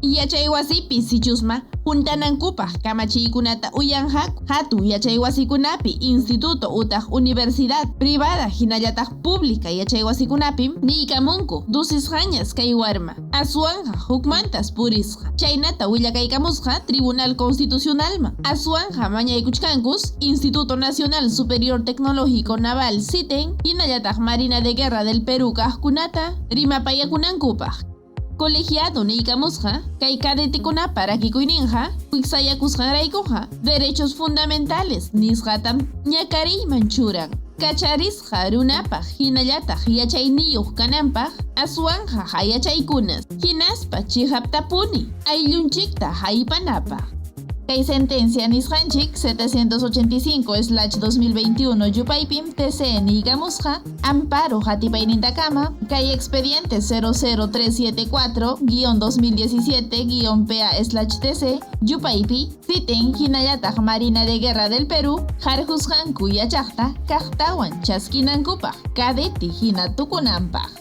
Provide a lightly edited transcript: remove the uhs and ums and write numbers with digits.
Yachaywasipi sichusma huntanankupaq kamachiykunata uyanqaku, hatun yachaywasikunapi, instituto utaq universidad privada hinallataq pública yachaywasikunapim niykamunku dusisqañas kay warma, aswanqa hukmantas purisqa. Chaynata willakaykamusqa Tribunal Constitucionalman, aswanqa mañaykuchkankus Instituto Nacional Superior Tecnológico Naval CITEN hinallataq Marina de Guerra del Perú kaqkunata rimapayakunankupaq. Colegiado niykamusqa kay cadetekunapa rakikuyninqa wiksayakusqanraykuqa derechos fundamentales nisqatam ñakariyman churan. Kacharisqa runapaq hinallataq yachayniyuq kananpaq aswanqa hayachaykunas hinaspa chiqaptapuni ayllunchikta haypanapaq. Kay sentencia nisqanchik 785/2021 yupaypim TC niykamusqa amparo hatipaynintakama kay expediente 00374-2017-PA/TC yupaypi CITEN hinallataq Marina de Guerra del Perú harqusqanku yachaqta kaqtawan chaskinankupaq cadete hina tukunanpaq.